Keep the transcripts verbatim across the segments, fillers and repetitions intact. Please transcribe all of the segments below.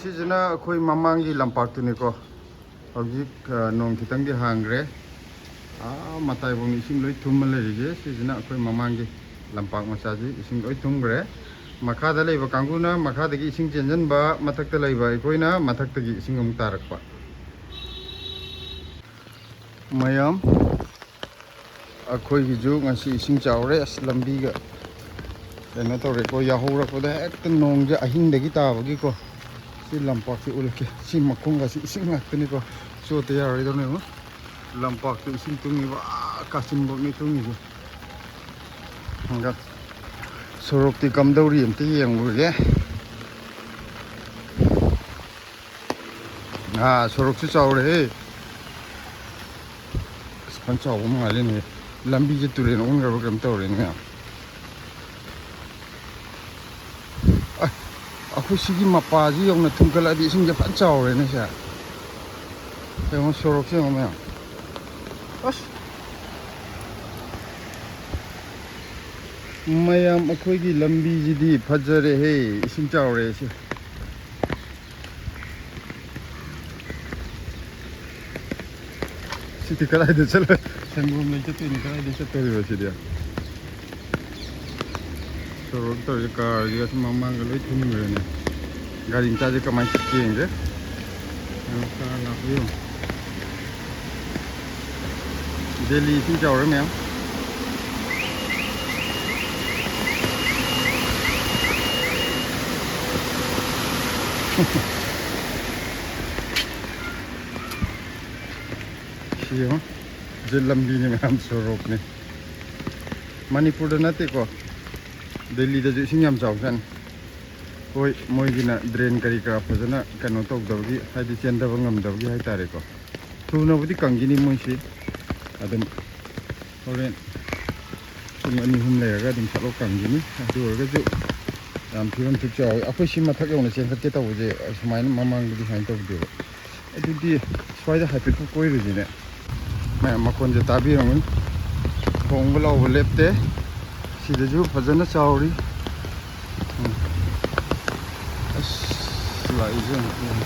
ꯁꯤꯁꯤꯅ ꯑꯩꯈꯣꯏ ꯃꯃꯥꯡꯒꯤ ꯂꯝꯄꯥꯛꯇꯨꯅꯤꯀꯣ꯫ ꯍꯧꯖꯤꯛ, ꯑ, ꯅꯣꯡ ꯈꯤꯇꯪꯗꯤ ꯍꯥꯡꯈ꯭ꯔꯦ꯫ ꯑꯥ, ꯃꯇꯥꯏꯐꯥꯎꯅꯤ ꯏꯁꯤꯡ ꯂꯣꯏ ꯊꯨꯝꯃ ꯂꯩꯔꯤꯁꯦ꯫ ꯁꯤꯁꯤꯅ ꯑꯩꯈꯣꯏ ꯃꯃꯥꯡꯒꯤ ꯂꯝꯄꯥꯛ ꯃꯆꯥꯁꯤ ꯏꯁꯤꯡ ꯂꯣꯏ ꯊꯨꯝꯈ꯭ꯔꯦ꯫ ꯃꯈꯥꯗ ꯂꯩꯕ ꯀꯥꯡꯕꯨꯅ ꯃꯈꯥꯗꯒꯤ ꯏꯁꯤꯡ ꯆꯦꯟꯁꯤꯟꯕ, ꯃꯊꯛꯇ ꯂꯩꯕ ꯑꯩꯈꯣꯏꯅ ꯃꯊꯛꯇꯒꯤ ꯏꯁꯤꯡ ꯑꯃꯨꯛ ꯇꯥꯔꯛꯄ꯫ ꯃꯌꯥꯝ, ꯑꯩꯈꯣꯏꯒꯤꯁꯨ ꯉꯁꯤ ꯏꯁꯤꯡ ꯆꯥꯎꯔꯦ꯫ ꯑꯁ, ꯂꯝꯕꯤꯒ ꯀꯩꯅꯣ ꯇꯧꯔꯦꯀꯣ, ꯌꯥꯍꯧꯔꯛꯄꯗ ꯍꯦꯛꯇ ꯅꯣꯡꯁꯦ ꯑꯍꯤꯡꯗꯒꯤ ꯇꯥꯕꯒꯤꯀꯣ꯫ ꯁꯤ ꯂꯝꯄꯥꯛꯁꯤ ꯎꯠꯂꯛꯀꯦ꯫ ꯁꯤ ꯃꯈꯣꯡꯒꯁꯤ ꯏꯁꯤꯡ ꯉꯥꯛꯇꯅꯤꯀꯣ꯫ ꯆꯣꯠꯇ ꯌꯥꯔꯣꯏꯗꯧꯅꯦ, ꯌꯦꯡꯉꯣ꯫ ꯂꯝꯄꯥꯛꯇ ꯏꯁꯤꯡ ꯇꯨꯡꯉꯤꯕ, ꯑꯥ, ꯀꯥꯆꯤꯟꯐꯥꯎꯅꯤ ꯇꯨꯡꯉꯤꯁꯦ꯫ ꯍꯪꯒꯠ-, ꯁꯣꯔꯣꯛꯇꯤ ꯀꯝꯗꯧꯔꯤ ꯑꯝꯇ ꯌꯦꯡꯉꯨꯔꯒꯦ꯫ ꯑꯥ, ꯁꯣꯔꯣꯛꯁꯨ ꯆꯥꯎꯔꯦꯍꯦ꯫ ꯑꯁ, ꯐꯖꯅ ꯆꯥꯎꯕ ꯃꯥꯜꯂꯦꯅꯦ꯫ ꯂꯝꯕꯤꯁꯦ ꯇꯨꯔꯦꯟ ꯑꯣꯟꯈ꯭ꯔꯕ ꯀꯩꯅꯣꯝ ꯇꯧꯔꯦꯅꯦ ꯃꯌꯥꯝ꯫ ꯑ, ꯑꯩꯈꯣꯏ ꯁꯤꯒꯤ ꯃꯄꯥꯁꯤ ꯌꯧꯅ ꯊꯨꯝꯒꯠꯂꯛꯑꯗꯤ ꯏꯁꯤꯡꯁꯦ ꯐꯖꯅ ꯆꯥꯎꯔꯦꯅꯦ ꯁꯦ꯫ ꯌꯦꯡꯉꯣ, ꯁꯣꯔꯣꯛꯁꯦ ꯌꯦꯡꯉꯣ ꯃꯌꯥꯝ꯫ ꯑꯁ! ꯃꯌꯥꯝ, ꯑꯩꯈꯣꯏꯒꯤ ꯂꯝꯕꯤꯁꯤꯗꯤ ꯐꯖꯔꯦꯍꯦ, ꯏꯁꯤꯡ ꯆꯥꯎꯔꯦ ꯁꯤ꯫ ꯁꯤꯗꯤ ꯀꯗꯥꯏꯗ ꯆꯠꯂ-, ꯁꯪꯒꯣꯝ ꯂꯩ ꯆꯠꯇꯣꯏꯅꯤ, ꯀꯗꯥꯏꯗ ꯆꯠꯇꯣꯔꯤꯕ ꯁꯤꯗꯤ? ꯁꯣꯔꯣꯛ ꯇꯧꯔꯤꯁꯦ, ꯀꯥꯔꯁꯤꯒ ꯁꯨꯝ ꯃꯃꯥꯡꯒ ꯂꯣꯏ ꯊꯨꯝꯈ꯭ꯔꯦꯅꯦ꯫ ꯒꯥꯔꯤ ꯃꯆꯥꯁꯦ ꯀꯃꯥꯏꯅ ꯆꯠꯀꯦ ꯌꯦꯡꯁꯦ꯫ ꯀꯥꯔ ꯂꯥꯛꯄ ꯌꯦꯡꯉꯣ꯫ ꯗꯦꯜꯂꯤ ꯏꯁꯤꯡ ꯆꯥꯎꯔꯦ ꯃꯌꯥꯝ꯫ ꯁꯤ ꯌꯦꯡꯉꯣ, ꯁꯤ ꯂꯝꯕꯤꯅꯤ ꯃꯌꯥꯝ, ꯁꯣꯔꯣꯛꯅꯤ꯫ ꯃꯅꯤꯄꯨꯔꯗ ꯅꯠꯇꯦꯀꯣ, ꯗꯦꯜꯂꯤꯗꯁꯨ ꯏꯁꯤꯡ ꯌꯥꯝ ꯆꯥꯎꯖꯥꯠꯅꯤ꯫ ꯍꯣꯏ, ꯃꯣꯏꯒꯤꯅ ꯗ꯭ꯔꯦꯟ ꯀꯔꯤ ꯀꯔꯥ ꯐꯖꯅ ꯀꯩꯅꯣ ꯇꯧꯗꯕꯒꯤ, ꯍꯥꯏꯗꯤ ꯆꯦꯟꯊꯕ ꯉꯝꯗꯕꯒꯤ ꯍꯥꯏꯇꯥꯔꯦꯀꯣ꯫ ꯊꯨꯅꯕꯨꯗꯤ ꯀꯪꯈꯤꯅꯤ ꯃꯣꯏꯁꯤ꯫ ꯑꯗꯨꯝ ꯍꯣꯔꯦꯟ ꯄꯨꯡ ꯑꯅꯤ ꯑꯍꯨꯝ ꯂꯩꯔꯒ ꯑꯗꯨꯝ ꯁꯠꯂꯥꯎ ꯀꯪꯈꯤꯅꯤ꯫ ꯑꯗꯨ ꯑꯣꯏꯔꯒꯁꯨ ꯌꯥꯝ ꯐꯤꯕꯝ ꯊꯤꯛ ꯆꯥꯎꯋꯤ꯫ ꯑꯩꯈꯣꯏ ꯁꯤ ꯃꯊꯛ ꯌꯧꯅ ꯆꯦꯟꯈꯠꯀꯦ ꯇꯧꯕꯁꯦ ꯁꯨꯃꯥꯏꯅ ꯃꯃꯥꯡꯗꯗꯤ ꯁꯨꯃꯥꯏꯅ ꯇꯧꯗꯦꯕ꯫ ꯑꯗꯨꯗꯤ ꯁ꯭ꯋꯥꯏꯗ ꯍꯥꯏꯐꯦꯠꯄꯨ ꯀꯣꯏꯔꯨꯁꯤꯅꯦ꯫ ꯃꯌꯥꯝ ꯃꯈꯣꯟꯁꯦ ꯇꯥꯕꯤꯔꯝꯒꯅꯤ꯫ ꯈꯣꯡꯕ ꯂꯥꯎꯕ ꯂꯦꯞꯇꯦ꯫ ꯁꯤꯗꯁꯨ ꯐꯖꯅ ꯆꯥꯎꯔꯤ꯫ ꯎꯝ꯫ ꯑꯁ, ꯂꯥꯛꯏꯁꯦ ꯌꯦꯡꯉꯣ꯫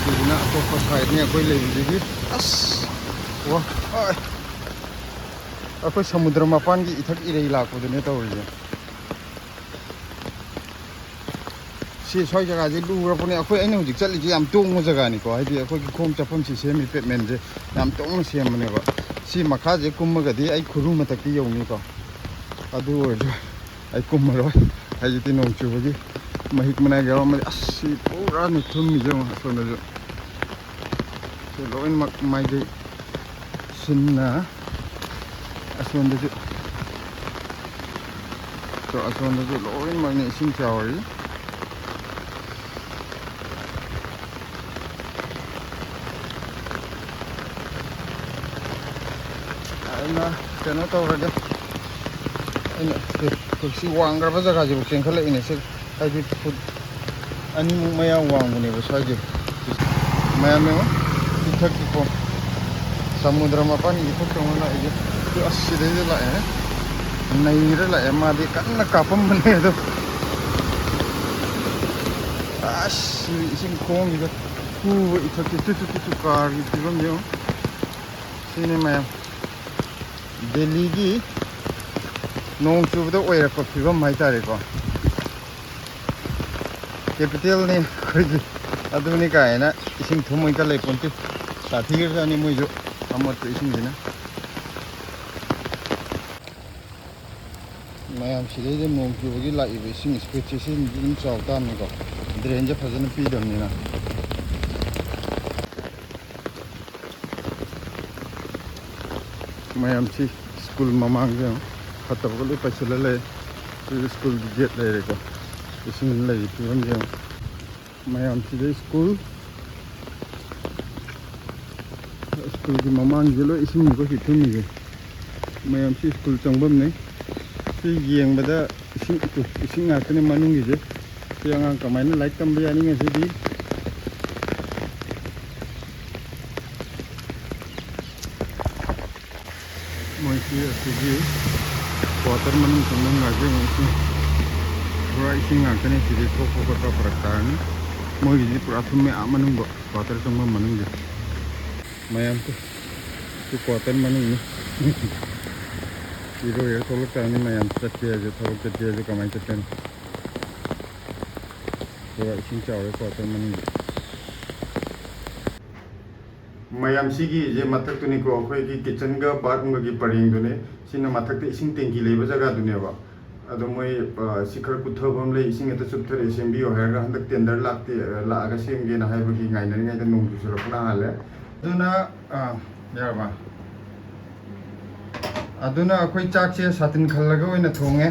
ꯁꯤꯁꯤꯅ ꯑꯇꯣꯞꯄ ꯁꯥꯏꯠꯅꯦ ꯑꯩꯈꯣꯏ ꯂꯩꯔꯤꯁꯤꯒꯤ꯫ ꯑꯁ! ꯋꯥ! ꯑꯥꯏ! ꯑꯩꯈꯣꯏ ꯁꯃꯨꯗ꯭ꯔ ꯃꯄꯥꯟꯒꯤ ꯏꯊꯛ ꯏꯔꯩ ꯂꯥꯛꯄꯗꯨꯅꯦ ꯇꯧꯔꯤꯁꯦ꯫ ꯁꯤ ꯁ꯭ꯋꯥꯏ ꯖꯒꯥꯁꯦ ꯂꯨꯔꯕꯅꯦ꯫ ꯑꯩꯈꯣꯏ, ꯑꯩꯅ ꯍꯧꯖꯤꯛ ꯆꯠꯂꯤꯁꯦ ꯌꯥꯝ ꯇꯣꯡꯕ ꯖꯒꯥꯅꯤꯀꯣ, ꯍꯥꯏꯗꯤ ꯑꯩꯈꯣꯏꯒꯤ ꯈꯣꯡ ꯆꯠꯐꯝꯁꯤ ꯁꯦꯝꯃꯤ ꯄꯦꯕꯃꯦꯟꯁꯦ ꯌꯥꯝ ꯇꯣꯡꯅ ꯁꯦꯝꯕꯅꯦꯕ꯫ ꯁꯤ ꯃꯈꯥꯁꯦ ꯀꯨꯝꯃꯒꯗꯤ ꯑꯩ ꯈꯨꯔꯨ ꯃꯊꯛꯇꯤ ꯌꯧꯅꯤꯀꯣ꯫ ꯑꯗꯨ ꯑꯣꯏꯔꯁꯨ ꯑꯩ ꯀꯨꯝꯃꯔꯣꯏ꯫ ꯍꯧꯖꯤꯛꯇꯤ ꯅꯣꯡ ꯆꯨꯕꯒꯤ ꯃꯍꯤꯛ ꯃꯅꯥꯏ ꯌꯥꯎꯔꯝꯃꯗꯤ꯫ ꯑꯁ, ꯁꯤ ꯄꯨꯔꯥꯅꯤ ꯊꯨꯝꯃꯤꯁꯦ ꯌꯦꯡꯉꯣ ꯑꯁꯣꯝꯗꯁꯨ꯫ ꯁꯤ ꯂꯣꯏꯅꯃꯛ ꯃꯥꯏꯀꯩ ꯁꯤꯟꯅ ꯑꯁꯣꯝꯗꯁꯨ꯫ ꯇꯣ, ꯑꯁꯣꯝꯗꯁꯨ ꯂꯣꯏꯅꯃꯛꯅꯤ ꯏꯁꯤꯡ ꯆꯥꯎꯔꯤ꯫ ꯑꯩꯅ ꯀꯩꯅꯣ ꯇꯧꯔꯒꯦ꯫ ꯑꯩꯅ ꯁꯤ ꯋꯥꯡꯈ꯭ꯔꯕ ꯖꯒꯥꯁꯤꯕꯨ ꯆꯦꯟꯈꯠꯂꯛꯏꯅꯦ꯫ ꯁꯤ ꯍꯥꯏꯗꯤ ꯐꯨꯠ ꯑꯅꯤꯃꯨꯛ ꯃꯌꯥ ꯋꯥꯡꯕꯅꯦꯕ ꯁ꯭ꯋꯥꯏꯁꯦ꯫ ꯃꯌꯥꯝ ꯌꯦꯡꯉꯣ, ꯏꯊꯛꯀꯤꯀꯣ, ꯁꯃꯨꯗ꯭ꯔ ꯃꯄꯥꯟꯒꯤ ꯏꯊꯛꯇ ꯑꯃ ꯂꯥꯛꯏꯁꯦ꯫ ꯑꯁ, ꯁꯤꯗꯩꯗ ꯂꯥꯛꯑꯦ꯫ ꯅꯩꯔ ꯂꯥꯛꯑꯦ꯫ ꯃꯥꯗꯤ ꯀꯟꯅ ꯀꯥꯞꯄꯝꯕꯅꯦ ꯑꯗꯣ꯫ ꯑꯁ, ꯁꯤ ꯏꯁꯤꯡ ꯈꯣꯡꯁꯤꯗ ꯄꯨꯕ ꯏꯊꯛꯁꯦ ꯇꯨ ꯇꯨ ꯇꯨ ꯇꯨ ꯀꯥꯔꯒꯤ ꯐꯤꯕꯝ ꯌꯦꯡꯉꯣ꯫ ꯁꯤꯅꯤ ꯃꯌꯥꯝ, ꯗꯦꯜꯂꯤꯒꯤ ꯅꯣꯡ ꯆꯨꯕꯗ ꯑꯣꯏꯔꯛꯄ ꯐꯤꯕꯝ ꯍꯥꯏꯇꯥꯔꯦꯀꯣ꯫ ꯀꯦꯄꯤꯇꯦꯜꯅꯤ ꯑꯩꯈꯣꯏꯒꯤ꯫ ꯑꯗꯨꯅꯤ ꯀꯥꯏꯅ ꯏꯁꯤꯡ ꯊꯨꯝ ꯑꯣꯏꯅ ꯂꯩ ꯄꯣꯟꯇꯦ꯫ ꯁꯥꯊꯤꯈ꯭ꯔꯖꯥꯠꯅꯤ ꯃꯣꯏꯁꯨ ꯑꯃꯣꯠꯄ ꯏꯁꯤꯡꯁꯤꯅ꯫ ꯃꯌꯥꯝ ꯁꯤꯗꯩꯗ ꯅꯣꯡ ꯆꯨꯕꯒꯤ ꯂꯥꯛꯏꯕ ꯏꯁꯤꯡ ꯏꯁꯄꯤꯠꯁꯦ ꯁꯤꯅꯗꯤ ꯑꯗꯨꯝ ꯆꯥꯎ ꯇꯥꯕꯅꯤꯀꯣ, ꯗ꯭ꯔꯦꯟꯁꯦ ꯐꯖꯅ ꯄꯤꯗꯕꯅꯤꯅ꯫ ꯃꯌꯥꯝꯁꯤ ꯁ꯭ꯀꯨꯜ ꯃꯃꯥꯡꯁꯦ ꯌꯦꯡꯉꯣ, ꯐꯠꯇꯕꯒ ꯂꯣꯏ ꯄꯩꯁꯤꯜꯂ ꯂꯩ꯫ ꯁꯤꯗ ꯁ꯭ꯀꯨꯜꯒꯤ ꯒꯦꯠ ꯂꯩꯔꯦꯀꯣ, ꯏꯁꯤꯡ ꯂꯩꯔꯤ ꯐꯤꯕꯝꯁꯦ ꯌꯦꯡꯉꯣ꯫ ꯃꯌꯥꯝꯁꯤꯗ ꯁ꯭ꯀꯨꯜ, ꯁ꯭ꯀꯨꯜꯒꯤ ꯃꯃꯥꯡꯁꯤꯗ ꯂꯣꯏ ꯏꯁꯤꯡꯅꯤꯀꯣ ꯁꯤ ꯊꯨꯝꯃꯤꯁꯦ꯫ ꯃꯌꯥꯝꯁꯤ ꯁ꯭ꯀꯨꯜ ꯆꯪꯐꯝꯅꯤ꯫ ꯁꯤ ꯌꯦꯡꯕꯗ ꯏꯁꯤꯡ, ꯏꯁꯤꯡ ꯉꯥꯛꯇꯅꯤ ꯃꯅꯨꯡꯒꯤꯁꯦ꯫ ꯁꯤ ꯑꯉꯥꯡ ꯀꯃꯥꯏꯅ ꯂꯥꯏꯔꯤꯛ ꯇꯝꯕ ꯌꯥꯅꯤ ꯉꯁꯤꯗꯤ? ꯃꯣꯏꯁꯤ ꯑꯁꯤꯒꯤ ꯀ꯭ꯋꯥꯇꯔ ꯃꯅꯨꯡ ꯆꯪꯐꯝ ꯉꯥꯛꯇ ꯌꯦꯡꯉꯨ꯫ ꯏꯁꯤꯡ ꯄꯨꯔꯥ ꯏꯁꯤꯡ ꯉꯥꯛꯇꯅꯦ ꯁꯤꯗꯤ, ꯊꯣꯛꯄ ꯈꯣꯠꯄ ꯐꯔꯛ ꯇꯥꯔꯅꯤ꯫ ꯃꯣꯏꯒꯤꯗꯤ ꯄꯨꯔꯥ ꯊꯨꯝꯃꯦ, ꯑꯥ ꯃꯅꯨꯡꯗ, ꯀ꯭ꯋꯥꯇꯔ ꯆꯪꯐꯝ ꯃꯅꯨꯡꯁꯦ꯫ ꯃꯌꯥꯝ ꯁꯤ ꯀ꯭ꯋꯥꯇꯔ ꯃꯅꯨꯡꯅꯤ꯫ ꯏꯔꯣꯏꯔ ꯊꯣꯛꯂꯛꯇꯥꯔꯅꯤ ꯃꯌꯥꯝ, ꯆꯠꯀꯦ ꯍꯥꯏꯁꯨ, ꯊꯕꯛ ꯆꯠꯀꯦ ꯍꯥꯏꯁꯨ ꯀꯃꯥꯏꯅ ꯆꯠꯀꯅꯤ? ꯄꯨꯔꯥ ꯏꯁꯤꯡ ꯆꯥꯎꯔꯦ ꯀ꯭ꯋꯥꯇꯔ ꯃꯅꯨꯡꯗ꯫ ꯃꯌꯥꯝ ꯁꯤꯒꯤꯁꯦ ꯃꯊꯛꯇꯨꯅꯤꯀꯣ, ꯑꯩꯈꯣꯏꯒꯤ ꯀꯤꯠꯆꯟꯒ ꯕꯥꯠꯔꯨꯝꯒꯒꯤ ꯄꯔꯦꯡꯗꯨꯅꯦ꯫ ꯁꯤꯅ ꯃꯊꯛꯇ ꯏꯁꯤꯡ ꯇꯦꯡꯀꯤ ꯂꯩꯕ ꯖꯒꯥꯗꯨꯅꯦꯕ꯫ ꯑꯗꯣ ꯃꯣꯏ, ꯑ, ꯁꯤ ꯈꯔ ꯀꯨꯠꯊꯕ ꯑꯃ ꯂꯩ, ꯏꯁꯤꯡ ꯍꯦꯛꯇ ꯆꯨꯞꯊꯔꯛꯑꯦ, ꯁꯦꯝꯕꯤꯌꯣ ꯍꯥꯏꯔꯒ ꯍꯟꯗꯛ ꯇꯦꯟꯗꯔ ꯂꯥꯛꯇꯦ, ꯑ, ꯂꯥꯛꯑꯒ ꯁꯦꯝꯒꯦꯅ ꯍꯥꯏꯕꯒꯤ ꯉꯥꯏꯅꯔꯤꯉꯩꯗ ꯅꯣꯡ ꯆꯨꯁꯜꯂꯛꯄꯅ ꯍꯥꯜꯂꯦ꯫ ꯑꯗꯨꯅ, ꯑ, ꯌꯥꯔꯕ? ꯑꯗꯨꯅ ꯑꯩꯈꯣꯏ ꯆꯥꯛꯁꯦ ꯁꯥꯇꯤꯟ ꯈꯜꯂꯒ ꯑꯣꯏꯅ ꯊꯣꯡꯉꯦ,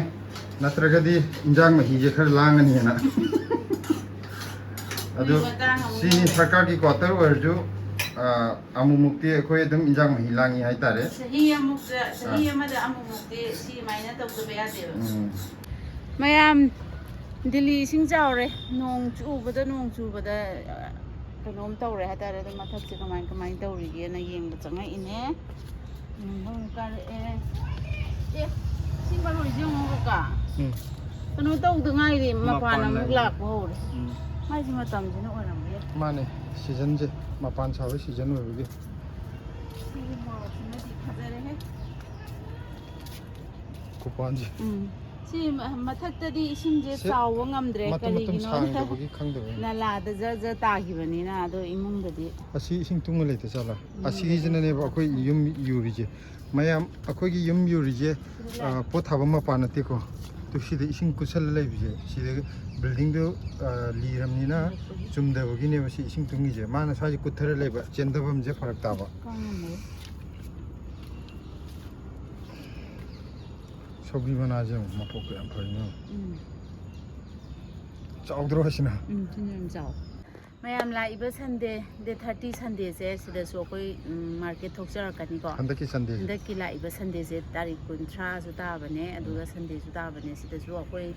ꯅꯠꯇ꯭ꯔꯒꯗꯤ ꯏꯟꯖꯥꯡ ꯃꯍꯤꯁꯦ ꯈꯔ ꯂꯥꯡꯉꯅꯤꯅ꯫ ꯑꯗꯨ ꯃꯇꯥꯡ ꯑꯃꯨꯛ ꯁꯤꯅꯤ ꯌꯧꯔꯦ꯫ ꯁꯔꯀꯥꯔꯒꯤ ꯀ꯭ꯋꯥꯇꯔ ꯑꯣꯏꯔꯁꯨ, ꯑ, ꯑꯃꯨꯛꯃꯨꯛꯇꯤ ꯑꯩꯈꯣꯏ ꯑꯗꯨꯝ ꯏꯟꯖꯥꯡ ꯃꯍꯤ ꯂꯥꯡꯉꯤ ꯍꯥꯏꯇꯥꯔꯦ꯫ ꯆꯍꯤ ꯑꯃꯨꯛꯇ, ꯆꯍꯤ ꯑꯥ꯫ ꯑꯃꯗ ꯑꯃꯨꯛꯃꯨꯛꯇꯤ ꯁꯤꯃꯥꯏꯅ ꯇꯧꯗꯕ ꯌꯥꯗꯦꯕ꯫ ꯎꯝ꯫ ꯃꯌꯥꯝ, ꯗꯤꯜꯂꯤ ꯏꯁꯤꯡ ꯆꯥꯎꯔꯦ꯫ ꯅꯣꯡ ꯆꯨꯕꯗ, ꯅꯣꯡ ꯆꯨꯕꯗ, ꯑ, ꯀꯩꯅꯣꯝ ꯇꯧꯔꯦ ꯍꯥꯏꯇꯥꯔꯦ꯫ ꯑꯗꯣ ꯃꯊꯛꯁꯦ ꯀꯃꯥꯏ, ꯀꯃꯥꯏꯅ ꯇꯧꯔꯤꯒꯦꯅ ꯌꯦꯡꯕ ꯆꯪꯉꯛꯏꯅꯦ꯫ ꯎꯝ, ꯅꯣꯡ ꯀꯥꯔꯛꯑꯦ꯫ ꯑꯦ, ꯁꯤ ꯃꯔꯣꯏꯁꯦ ꯌꯦꯡꯉꯣ ꯀꯀꯥ꯫ ꯎꯝ꯫ ꯀꯩꯅꯣ ꯇꯧꯗ ꯉꯥꯏꯔꯤ, ꯃꯄꯥꯟ ꯃꯄꯥꯟ ꯑꯃꯨꯛ ꯂꯥꯛꯏ꯫ ꯂꯥꯛꯄ ꯍꯧꯔꯦ꯫ ꯎꯝ꯫ ꯃꯥꯏꯁꯦ ꯃꯇꯝꯁꯤꯅ ꯑꯣꯏꯔꯝꯕ ꯌꯥꯏ꯫ ꯃꯥꯅꯦ, ꯁꯤꯖꯟꯁꯦ, ꯃꯄꯥꯟ ꯁꯥꯕꯒꯤ ꯁꯤꯖꯟ ꯑꯣꯏꯕꯒꯤ꯫ ꯁꯤꯒꯤ ꯃꯣꯔꯣꯛꯁꯤꯃꯗꯤ ꯐꯖꯔꯦꯍꯦ꯫ ꯈꯨꯄꯥꯟꯁꯦ꯫ ꯎꯝ꯫ ꯁꯤ ꯃ-, ꯃꯊꯛꯇꯗꯤ ꯏꯁꯤꯡꯁꯦ ꯁꯦ-, ꯆꯥꯎꯕ ꯉꯝꯗ꯭ꯔꯦ꯫ ꯃꯇꯨꯝ ꯃꯇꯨꯝ ꯀꯔꯤꯒꯤꯅꯣꯗ ꯁꯥꯡꯗꯕꯒꯤ ꯈꯪꯗꯕꯩꯅꯦ꯫ ꯅꯂꯥꯗ ꯖꯔ ꯖꯔ ꯇꯥꯈꯤꯕꯅꯤꯅ, ꯑꯗꯣ ꯏꯃꯨꯡꯗꯗꯤ ꯑꯁꯤ ꯏꯁꯤꯡ ꯇꯨꯡꯉ ꯂꯩꯇ ꯆꯠꯂ? ꯎꯝ, ꯑꯁꯤꯒꯤꯁꯤꯅꯅꯦꯕ ꯂꯩꯇ꯫ ꯑꯩꯈꯣꯏ ꯌꯨꯝ ꯌꯨꯔꯤꯁꯦ꯫ ꯃꯌꯥꯝ, ꯑꯩꯈꯣꯏꯒꯤ ꯌꯨꯝ ꯌꯨꯔꯤꯁꯦ, ꯁꯤꯗ ꯑ, ꯂꯥꯛꯑꯦ꯫ ꯄꯣꯠ ꯊꯥꯕ ꯃꯄꯥ ꯅꯠꯇꯦꯀꯣ꯫ ꯇꯨ ꯁꯤꯗ ꯏꯁꯤꯡ ꯀꯨꯠꯁꯜꯂ ꯂꯩꯕꯁꯦ, ꯁꯤꯗ buildingꯗꯨ, ꯑ, ꯂꯤꯔꯝꯅꯤꯅ ꯆꯨꯝꯗꯕꯒꯤꯅꯦꯕ ꯁꯤ ꯏꯁꯤꯡ ꯇꯨꯡꯉꯤꯁꯦ꯫ ꯃꯥꯅ ꯁ꯭ꯋꯥꯏꯁꯦ ꯀꯨꯠꯊꯔ ꯂꯩꯕ, ꯆꯦꯟꯗꯐꯝꯁꯦ ꯐꯔꯛ ꯇꯥꯕ꯫ ꯀꯥꯡꯉꯝꯃꯣꯏ꯫ ꯁꯧꯒ꯭ꯔꯤ ꯃꯅꯥꯁꯦ ꯌꯦꯡꯉꯣ, ꯃꯄꯣꯛꯀ ꯌꯥꯝ ꯐꯔꯤꯅꯦ ꯌꯦꯡꯉꯣ꯫ ꯎꯝ꯫ ꯆꯥꯎꯗ꯭ꯔꯣ ꯑꯁꯤꯅ? ꯎꯝ, ꯁꯤꯅ ꯌꯥꯝ ꯆꯥꯎ꯫ ꯃꯌꯥꯝ, ꯂꯥꯛꯏꯕ Sunday, date thirty Sundayꯁꯦ ꯁꯤꯗꯁꯨ ꯑꯩꯈꯣꯏ, ꯎꯝ, market ꯊꯣꯛꯆꯔꯛꯀꯅꯤꯀꯣ꯫ ꯍꯟꯗꯛꯀꯤ Sunday꯫ ꯍꯟꯗꯛꯀꯤ ꯂꯥꯛꯏꯕ Sundayꯁꯦ ꯇꯥꯔꯤꯛ ꯀꯨꯟꯊ꯭ꯔꯥꯁꯨ ꯇꯥꯕꯅꯦ, ꯑꯗꯨꯒ ꯎꯝ꯫ Sundayꯁꯨ ꯇꯥꯕꯅꯦ꯫ ꯁꯤꯗꯁꯨ ꯑꯩꯈꯣꯏ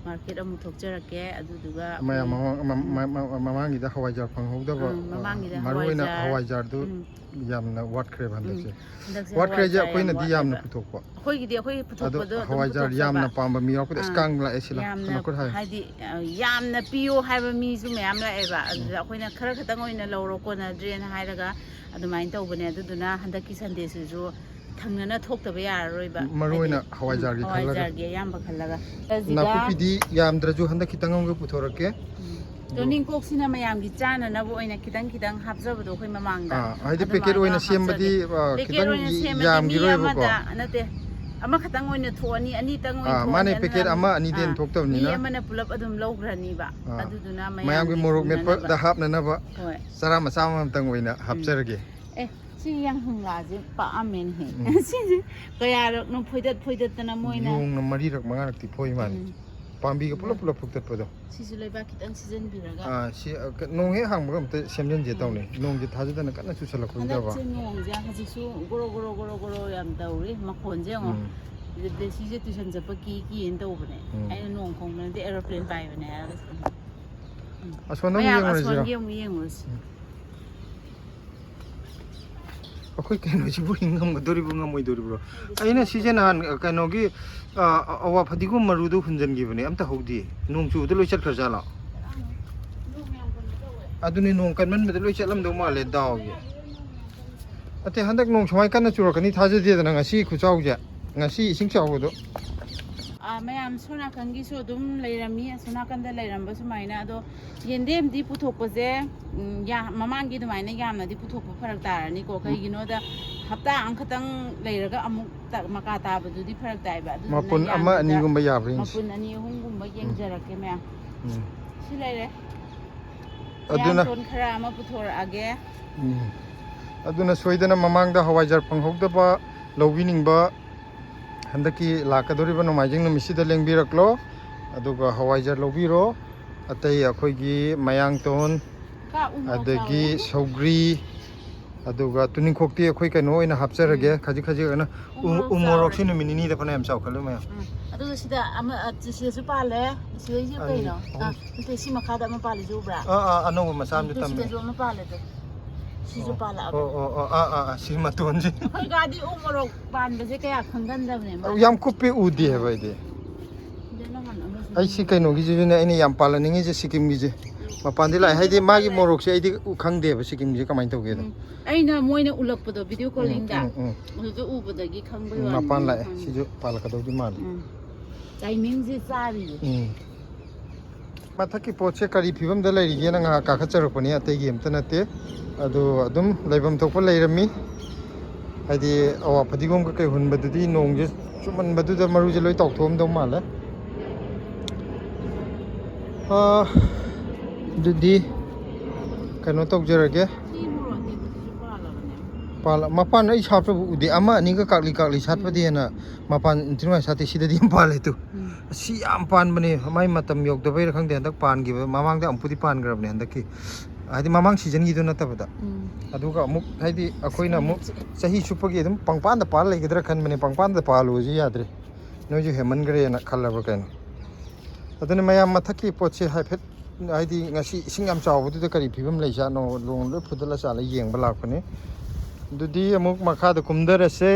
ꯃꯥꯔꯀꯦꯠ ꯑꯃꯨꯛ ꯊꯣꯛꯆꯔꯛꯀꯦ꯫ ꯑꯗꯨꯗꯨꯒ ꯃꯌꯥꯝ ꯑꯩꯈꯣꯏ ꯃꯃꯥꯡ- ꯃ- ꯃ- ꯃ- ꯃꯃꯥꯡꯒꯤꯗ ꯍꯋꯥꯏꯖꯥꯔ ꯐꯪꯍꯧꯗꯕ, ꯎꯝ, ꯃꯃꯥꯡꯒꯤꯗ ꯃꯔꯨ ꯑꯣꯏꯅ ꯍꯋꯥꯏꯖꯥꯔ, ꯍꯋꯥꯏꯖꯥꯔꯗꯨ ꯎꯝ, ꯌꯥꯝꯅ ꯋꯥꯠꯈ꯭ꯔꯦꯕ ꯍꯟꯗꯛꯁꯦ꯫ ꯎꯝ, ꯍꯟꯗꯛꯁꯦ ꯋꯥꯠꯈ꯭ꯔꯦꯁꯦ ꯍꯋꯥꯏꯖꯥꯔ ꯌꯥꯝ ꯑꯩꯈꯣꯏꯅꯗꯤ ꯌꯥꯝꯅ ꯋꯥꯠꯂꯦꯕ꯫ ꯄꯨꯊꯣꯛꯄ꯫ ꯑꯩꯈꯣꯏꯒꯤꯗꯤ ꯑꯩꯈꯣꯏ ꯑꯗꯣ ꯄꯨꯊꯣꯛꯄꯗꯣ ꯑꯗꯨꯝ ꯍꯋꯥꯏꯖꯥꯔ ꯌꯥꯝꯅ ꯄꯨꯊꯣꯛꯆꯕ꯫ ꯄꯥꯝꯕ ꯃꯤ ꯌꯥꯎꯔꯛꯄꯗ ꯑꯁ ꯑꯥ, ꯀꯥꯡ ꯂꯥꯛꯑꯦ ꯁꯤ ꯂꯥꯛ- ꯌꯥꯝꯅ ꯀꯩꯅꯣ ꯈꯔ ꯍꯥꯏ꯫ ꯍꯥꯏꯗꯤ ꯑ, ꯌꯥꯝꯅ ꯄꯤꯌꯣ ꯍꯥꯏꯕ ꯃꯤꯁꯨ ꯃꯌꯥꯝ ꯂꯥꯛꯑꯦꯕ꯫ ꯑꯗꯨꯗ ꯑꯩꯈꯣꯏꯅ ꯈꯔ ꯈꯛꯇꯪ ꯑꯣꯏꯅ ꯂꯧꯔꯣ, ꯀꯣꯟꯅꯗ꯭ꯔꯦꯅ ꯍꯥꯏꯔꯒ ꯑꯗꯨꯃꯥꯏꯅ ꯇꯧꯕꯅꯦ꯫ ꯑꯗꯨꯗꯨꯅ ꯍꯟꯗꯛꯀꯤ ꯁꯟꯗꯦꯁꯤꯁꯨ ꯊꯪꯅꯅ ꯊꯣꯛꯇꯕ ꯌꯥꯔꯔꯣꯏꯕ꯫ ꯃꯔꯨ ꯑꯣꯏꯅ ꯍꯥꯏꯗꯤ, ꯍꯋꯥꯏꯖꯥꯔꯒꯤ ꯎꯝ, ꯈꯜꯂꯒ꯫ ꯍꯋꯥꯏꯖꯥꯔꯒꯤ ꯑꯌꯥꯝꯕ ꯈꯜꯂꯒ꯫ ꯑꯁꯤꯒ ꯅꯥꯀꯨꯞꯄꯤꯗꯤ ꯌꯥꯝꯗ꯭ꯔꯁꯨ ꯍꯟꯗꯛ ꯈꯤꯇꯪ ꯑꯃꯒ ꯄꯨꯊꯣꯔꯛꯀꯦ꯫ ꯎꯝ, ꯇꯣꯅꯤꯡꯀꯣꯛꯁꯤꯅ ꯃꯌꯥꯝꯒꯤ ꯆꯥꯅꯅꯕ ꯑꯣꯏꯅ ꯈꯤꯇꯪ ꯈꯤꯇꯪ ꯍꯥꯞꯆꯕꯗꯣ ꯑꯩꯈꯣꯏ ꯃꯃꯥꯡꯗ꯫ ꯑꯥ, ꯍꯥꯏꯗꯤ ꯑꯗꯨꯃꯥꯏꯅ ꯄꯦꯀꯦꯠ ꯑꯣꯏꯅ ꯁꯦꯝꯕꯗꯤ, ꯍꯥꯞꯆꯒꯦ꯫ ꯑꯥ, ꯄꯦꯀꯦꯠ ꯈꯤꯇꯪ ꯑꯣꯏꯅ ꯌꯥ- ꯁꯦꯝꯃꯗꯤ ꯃꯤ ꯌꯥꯝꯈꯤꯔꯣꯏꯕꯀꯣ꯫ ꯑꯃꯗ ꯅꯠꯇꯦ, ꯑꯃꯈꯛꯇꯪ ꯑꯣꯏꯅ ꯊꯣꯛꯑꯅꯤ, ꯑꯅꯤꯇꯪ ꯑꯣꯏꯅ ꯑꯥ, ꯊꯣꯛꯑꯅꯤ꯫ ꯃꯥꯅꯦ, ꯑꯗꯨꯅ, ꯄꯦꯀꯦꯠ ꯑꯃ ꯑꯅꯤꯗꯩ ꯍꯦꯟꯅ ꯑꯥ, ꯊꯣꯛꯇꯕꯅꯤꯅ꯫ ꯃꯤ ꯑꯃꯅ ꯄꯨꯂꯞ ꯑꯗꯨꯝ ꯂꯧꯈ꯭ꯔꯅꯤꯕ꯫ ꯑꯥ, ꯑꯗꯨꯗꯨꯅ ꯃꯌꯥꯝꯒꯤ ꯃꯌꯥꯝꯒꯤ ꯃꯣꯔꯣꯛ ꯃꯦꯠꯄꯗ ꯄꯨꯅꯅꯕ꯫ ꯍꯥꯞꯅꯅꯕ ꯍꯣꯏ꯫ ꯆꯔꯥ ꯃꯆꯥ ꯑꯃꯃꯝꯇꯪ ꯑꯣꯏꯅ ꯍꯥꯞꯆꯔꯒꯦ꯫ ꯑꯦ, ꯁꯤ ꯌꯥꯡꯍꯪꯂꯥꯁꯦ ꯄꯥꯛꯑꯝꯃꯦꯅꯦꯍꯦ꯫ ꯎꯝ꯫ ꯁꯤꯁꯦ ꯀꯌꯥꯔꯛꯅꯣ ꯐꯣꯏꯗꯠ ꯐꯣꯏꯗꯠꯇꯅ ꯃꯣꯏꯅ꯫ ꯅꯣꯡꯅ ꯃꯔꯤꯔꯛ ꯃꯉꯥꯔꯛꯇꯤ ꯐꯣꯏ ꯃꯥꯜꯂꯦ꯫ ꯎꯝ꯫ ꯄꯥꯝꯕꯤꯒ ꯄꯨꯂꯞ ꯄꯨꯂꯞ ꯐꯨꯛꯇꯠꯄꯗꯣ꯫ ꯁꯤꯁꯨ ꯂꯩꯕꯥꯛ ꯈꯤꯇꯪ ꯁꯤꯖꯤꯟꯕꯤꯔꯒ꯫ ꯑꯥ, ꯁꯤ, ꯑ, ꯀ- ꯅꯣꯡ ꯍꯦꯛ ꯍꯥꯡꯕꯒ ꯑꯝꯇ ꯁꯦꯝꯖꯤꯟꯁꯦ ꯇꯧꯅꯤ꯫ ꯅꯣꯡꯁꯦ ꯊꯥꯖꯗꯅ ꯀꯟꯅ ꯆꯨꯁꯜꯂꯛꯄꯁꯤꯗꯕ꯫ ꯍꯟꯗꯛꯁꯦ ꯅꯣꯡꯁꯦ ꯍꯧꯖꯤꯛꯁꯨ ꯒꯣꯔꯣ ꯒꯣꯔꯣ ꯒꯣꯔꯣ ꯒꯣꯔꯣ ꯌꯥꯝ ꯇꯧꯔꯤ꯫ ꯃꯈꯣꯟꯁꯦ ꯌꯦꯡꯉꯣ꯫ ꯎꯝ꯫ ꯁꯤꯁꯦ ꯇꯨꯏꯁꯟ ꯆꯠꯄ ꯀꯤ ꯀꯤꯌꯦꯅ ꯇꯧꯕꯅꯦ꯫ ꯎꯝ꯫ ꯑꯩꯅ ꯅꯣꯡ ꯈꯣꯡꯕ ꯅꯠꯇꯦ, ꯑꯦꯔꯣꯄ꯭ꯂꯦꯟ ꯄꯥꯏꯕꯅꯦ ꯍꯥꯏꯔꯒ꯫ ꯑꯁꯣꯝꯗ ꯑꯃꯨꯛ ꯃꯌꯥꯝ ꯌꯦꯡꯉꯨꯔꯁꯤꯔꯣ? ꯑꯁꯣꯝꯒꯤ ꯑꯃꯨꯛ ꯌꯦꯡꯉꯨꯔꯁꯤ꯫ ꯎꯝ꯫ ꯑꯩꯈꯣꯏ ꯀꯩꯅꯣꯁꯤꯕꯨ ꯍꯤꯡ ꯉꯝꯒꯗꯣꯔꯤꯕ꯭ꯔꯣ ꯉꯝꯃꯣꯏꯗꯣꯔꯤꯕ꯭ꯔꯣ? ꯑꯩꯅ ꯁꯤꯁꯦ ꯅꯍꯥꯟ, ꯑ, ꯀꯩꯅꯣꯒꯤ, ꯑ, ꯑꯋꯥ ꯐꯗꯤꯒꯣꯝ ꯃꯔꯨꯗꯣ ꯍꯨꯟꯖꯟꯈꯤꯕꯅꯦ, ꯑꯝꯇ ꯍꯧꯗꯦ꯫ ꯅꯣꯡ ꯆꯨꯕꯗ ꯂꯣꯏ ꯆꯠꯈ꯭ꯔꯖꯥꯠꯂꯣ? ꯑꯗꯨꯅꯤ, ꯅꯣꯡ ꯀꯟꯃꯟꯕꯗ ꯂꯣꯏ ꯆꯠꯂꯝꯗꯧ ꯃꯥꯜꯂꯦ, ꯗꯥꯎꯒꯤ꯫ ꯑꯇꯩ ꯍꯟꯗꯛ ꯅꯣꯡ ꯁꯨꯃꯥꯏꯅ ꯀꯟꯅ ꯆꯨꯔꯛꯀꯅꯤ ꯊꯥꯖꯗꯦꯗꯅ, ꯉꯁꯤ ꯈꯨꯆꯥꯎꯁꯦ, ꯉꯁꯤ ꯏꯁꯤꯡ ꯆꯥꯎꯕꯗꯣ꯫ ꯑꯥ, ꯃꯌꯥꯝ ꯁꯣꯝ ꯅꯥꯀꯟꯒꯤꯁꯨ ꯑꯗꯨꯝ ꯂꯩꯔꯝꯃꯤ, ꯑꯁꯣꯝ ꯅꯥꯀꯟꯗ ꯂꯩꯔꯝꯕ ꯁꯨꯃꯥꯏꯅ꯫ ꯑꯗꯣ ꯌꯦꯟꯗꯦꯝꯗꯤ ꯄꯨꯊꯣꯛꯄꯁꯦ, ꯎꯝ, ꯌꯥ-, ꯃꯃꯥꯡꯒꯤ ꯑꯗꯨꯃꯥꯏꯅ ꯌꯥꯝꯅꯗꯤ ꯄꯨꯊꯣꯛꯄ ꯐꯔꯛ ꯇꯥꯔꯅꯤꯀꯣ꯫ ꯀꯩꯒꯤꯅꯣꯗ ꯍꯞꯇꯥ ꯑꯃꯈꯛꯇꯪ ꯂꯩꯔꯒ ꯑꯃꯨꯛ ꯇ-, ꯃꯀꯥ ꯇꯥꯕꯗꯨꯗꯤ ꯐꯔꯛ ꯇꯥꯏꯕ꯫ ꯑꯗꯨꯗꯨꯅ ꯃꯄꯨꯟ ꯑꯃ ꯌꯥꯝꯕꯗ ꯑꯅꯤꯒꯨꯝꯕ ꯌꯥꯕ꯭ꯔꯥ ꯌꯦꯡꯁꯤ꯫ ꯃꯄꯨꯟ ꯑꯅꯤ ꯑꯍꯨꯝꯒꯨꯝꯕ ꯌꯦꯡꯖꯔꯛꯀꯦ ꯃꯌꯥꯝ꯫ ꯎꯝ꯫ ꯁꯤ ꯂꯩꯔꯦ꯫ ꯑꯗꯨꯅ ꯃꯌꯥꯡꯇꯣꯟ ꯈꯔ ꯑꯃ ꯄꯨꯊꯣꯔꯛꯑꯒꯦ꯫ ꯎꯝ꯫ ꯑꯗꯨꯅ ꯁꯣꯏꯗꯅ ꯃꯃꯥꯡꯗ ꯍꯋꯥꯏꯖꯥꯔ ꯐꯪꯍꯧꯗꯕ ꯂꯧꯕꯤꯅꯤꯡꯕ ꯍꯟꯗꯛꯀꯤ ꯂꯥꯛꯀꯗꯧꯔꯤꯕ ꯅꯣꯡꯃꯥꯏꯖꯤꯡ ꯅꯨꯃꯤꯠꯁꯤꯗ ꯂꯦꯡꯕꯤꯔꯛꯂꯣ꯫ ꯑꯗꯨꯒ ꯍꯋꯥꯏꯖꯥꯔ ꯂꯧꯕꯤꯔꯣ꯫ ꯑꯇꯩ ꯑꯩꯈꯣꯏꯒꯤ ꯃꯌꯥꯡꯇꯣꯟ, ꯀꯥ ꯎ ꯃꯣꯔꯣꯛ ꯑꯗꯒꯤ ꯆꯥꯎꯔꯦ꯫ ꯁꯧꯒ꯭ꯔꯤ, ꯑꯗꯨꯒ ꯇꯨꯅꯤꯡꯈꯣꯛꯇꯤ ꯑꯩꯈꯣꯏ ꯀꯩꯅꯣ ꯑꯣꯏꯅ ꯍꯥꯞꯆꯔꯒꯦ, ꯎꯝ꯫ ꯈꯖꯤꯛ ꯈꯖꯤꯛ ꯑꯣꯏꯅ꯫ ꯎ ꯎ- ꯃꯣꯔꯣꯛ ꯎ ꯃꯣꯔꯣꯛꯁꯤ ꯆꯥꯎꯔꯦ꯫ ꯅꯨꯃꯤꯠ ꯅꯤꯅꯤꯗ ꯐꯅꯌꯥꯝ ꯆꯥꯎꯈꯠꯂꯦ ꯃꯌꯥꯝ꯫ ꯎꯝ꯫ ꯑꯗꯨꯒ ꯁꯤꯗ ꯑꯃ, ꯑ, ꯁꯤꯗꯁꯨ ꯄꯥꯜꯂꯦ꯫ ꯁꯤꯗꯩꯁꯤ ꯑꯅꯤ, ꯀꯩꯅꯣ? ꯑꯍꯨꯝ꯫ ꯑ, ꯅꯠꯇꯦ, ꯁꯤ ꯃꯈꯥꯗ ꯑꯃ ꯄꯥꯜꯂꯤꯁꯦ ꯎꯕ꯭ꯔꯥ? ꯑꯥ, ꯑꯥ, ꯑꯅꯧꯕ ꯃꯆꯥ ꯑꯃꯁꯨ ꯑꯗꯨ ꯇꯝꯃꯦ꯫ ꯁꯤꯗꯁꯨ ꯑꯃ ꯄꯥꯜꯂꯦ ꯑꯗꯣ꯫ ꯁꯤꯁꯨ ꯑꯣ, ꯄꯥꯜꯂꯛꯑꯕ꯫ ꯑꯣ, ꯑꯣ, ꯑꯣ, ꯑꯥ, ꯑꯥ, ꯑꯥ, ꯁꯤ ꯃꯇꯣꯟꯁꯦ꯫ ꯑꯩꯈꯣꯏ ꯒꯥꯗꯤ ꯎ ꯃꯣꯔꯣꯛ ꯄꯥꯟꯕꯁꯦ ꯀꯌꯥ ꯈꯪꯒꯟꯗꯕꯅꯦ꯫ ꯑ, ꯌꯥꯝ ꯀꯨꯞꯄꯦ, ꯎꯗꯦ ꯍꯥꯏꯕ ꯑꯩꯗꯤ꯫ ꯁꯤꯗ ꯅꯪ ꯍꯥꯟꯅ ꯑꯃꯁꯨ ꯑꯩ ꯁꯤ ꯀꯩꯅꯣꯒꯤꯁꯤꯁꯨꯅꯦ ꯑꯩꯅ ꯌꯥꯝ ꯄꯥꯜꯍꯟꯅꯤꯡꯉꯤꯁꯦ, ꯁꯤꯀꯤꯝꯒꯤꯁꯦ꯫ ꯃꯄꯥꯟꯗꯤ ꯂꯥꯛꯑꯦ, ꯍꯥꯏꯗꯤ ꯃꯥꯒꯤ ꯃꯣꯔꯣꯛꯁꯦ ꯑꯩꯗꯤ ꯎ-, ꯈꯪꯗꯦꯕ ꯁꯤꯀꯤꯝꯒꯤꯁꯦ ꯀꯃꯥꯏꯅ ꯇꯧꯒꯦꯗꯣ꯫ ꯎꯝ꯫ ꯑꯩꯅ ꯃꯣꯏꯅ ꯎꯠꯂꯛꯄꯗꯣ ꯚꯤꯗꯤꯑꯣ ꯎꯝ, ꯀꯣꯂꯤꯡꯗ꯫ ꯎꯝ, ꯎꯝ꯫ ꯑꯗꯨꯗ ꯎꯕꯗꯒꯤ ꯈꯪꯕꯩ ꯎꯝ, ꯋꯥꯅꯤ꯫ ꯃꯄꯥꯟ ꯂꯥꯛꯑꯦ꯫ ꯈꯪꯗꯦ꯫ ꯁꯤꯁꯨ ꯄꯥꯜꯂꯛꯀꯗꯧꯗꯤ ꯃꯥꯜꯂꯦ꯫ ꯎꯝ꯫ ꯇꯥꯏꯃꯤꯡꯁꯦ ꯆꯥꯔꯤꯌꯦ꯫ ꯎꯝ꯫ ꯃꯊꯛꯀꯤ ꯄꯣꯠꯁꯦ ꯀꯔꯤ ꯐꯤꯕꯝꯗ ꯂꯩꯔꯤꯒꯦꯅ ꯉꯥꯏꯍꯥꯛ ꯀꯥꯈꯠꯆꯔꯛꯄꯅꯤ, ꯑꯇꯩꯒꯤ ꯑꯝꯇ ꯅꯠꯇꯦ꯫ ꯑꯗꯣ ꯑꯗꯨꯝ ꯂꯩꯐꯝ ꯊꯣꯛꯄ ꯂꯩꯔꯝꯃꯤ꯫ ꯍꯥꯏꯗꯤ ꯑꯋꯥ ꯐꯗꯤꯒꯣꯝ ꯀꯩꯀꯩ ꯍꯨꯟꯕꯗꯨꯗꯤ ꯅꯣꯡꯁꯦ ꯆꯨꯃꯟꯕꯗꯨꯗ ꯃꯔꯨꯁꯦ ꯂꯣꯏ ꯇꯥꯎꯊꯣꯛꯑꯝꯗꯧ ꯃꯥꯜꯂꯦ꯫ ꯑꯥ, ꯑꯗꯨꯗꯤ ꯀꯩꯅꯣ ꯇꯧꯖꯔꯒꯦ꯫ ꯁꯤ ꯃꯣꯔꯣꯛ ꯑꯇꯦꯛꯄꯁꯤꯁꯨ ꯄꯥꯜꯂꯕꯅꯦ꯫ ꯄꯥꯜꯂ-, ꯃꯄꯥꯟ ꯑꯩ ꯁꯥꯠꯄꯕꯨ ꯎꯗꯦ꯫ ꯑꯃ ꯑꯅꯤꯒ ꯀꯥꯛꯂꯤ ꯀꯥꯛꯂꯤ ꯁꯥꯠꯄꯗꯤ ꯎꯝ꯫ ꯍꯦꯟꯅ ꯃꯄꯥꯟ ꯏꯟꯊꯤ ꯅꯨꯡꯉꯥꯏ ꯁꯥꯠꯇꯦ꯫ ꯁꯤꯗꯗꯤ ꯌꯥꯝ ꯄꯥꯜꯂꯦ ꯇꯨ꯫ ꯎꯝ꯫ ꯑꯁꯤ ꯌꯥꯝ ꯄꯥꯟꯕꯅꯦ꯫ ꯃꯥꯏ ꯃꯇꯝ ꯌꯧꯗꯕꯩꯔꯥ ꯈꯪꯗꯦ, ꯍꯟꯗꯛ ꯄꯥꯟꯈꯤꯕ꯫ ꯃꯃꯥꯡꯗ ꯑꯃꯨꯛꯄꯨꯗꯤ ꯄꯥꯟꯈ꯭ꯔꯕꯅꯦ ꯍꯟꯗꯛꯀꯤ꯫ ꯍꯥꯏꯗꯤ ꯃꯃꯥꯡ ꯁꯤꯖꯟꯒꯤꯗꯨ ꯅꯠꯇꯕꯗ꯫ ꯎꯝ꯫ ꯑꯗꯨꯒ ꯑꯃꯨꯛ ꯍꯥꯏꯗꯤ ꯑꯩꯈꯣꯏꯅ ꯑꯃꯨꯛ ꯆꯍꯤ ꯆꯨꯞꯄꯒꯤ ꯑꯗꯨꯝ ꯄꯪꯄꯥꯟꯗ ꯄꯥꯜ ꯂꯩꯒꯗ꯭ꯔꯥ ꯈꯟꯕꯅꯦ, ꯄꯪꯄꯥꯟꯗ ꯄꯥꯜꯂꯨꯁꯨ ꯌꯥꯗ꯭ꯔꯦ꯫ ꯅꯣꯏꯁꯨ ꯍꯦꯟꯃꯟꯈ꯭ꯔꯦꯅ ꯈꯜꯂꯕ ꯀꯩꯅꯣ꯫ ꯑꯗꯨꯅ ꯃꯌꯥꯝ ꯃꯊꯛꯀꯤ ꯄꯣꯠꯁꯦ ꯍꯥꯏꯐꯦꯠ ꯍꯥꯏꯗꯤ ꯉꯁꯤ ꯏꯁꯤꯡ ꯌꯥꯝ ꯆꯥꯎꯕꯗꯨꯗ ꯀꯔꯤ ꯐꯤꯕꯝ ꯂꯩꯖꯥꯠꯅꯣ, ꯅꯣꯡ ꯂꯣꯏ ꯐꯨꯗꯠꯂ ꯆꯥꯠꯂ ꯌꯦꯡꯕ ꯂꯥꯛꯄꯅꯤ꯫ ꯑꯗꯨꯗꯤ ꯑꯃꯨꯛ ꯃꯈꯥꯗ ꯀꯨꯝꯊꯔꯁꯦ꯫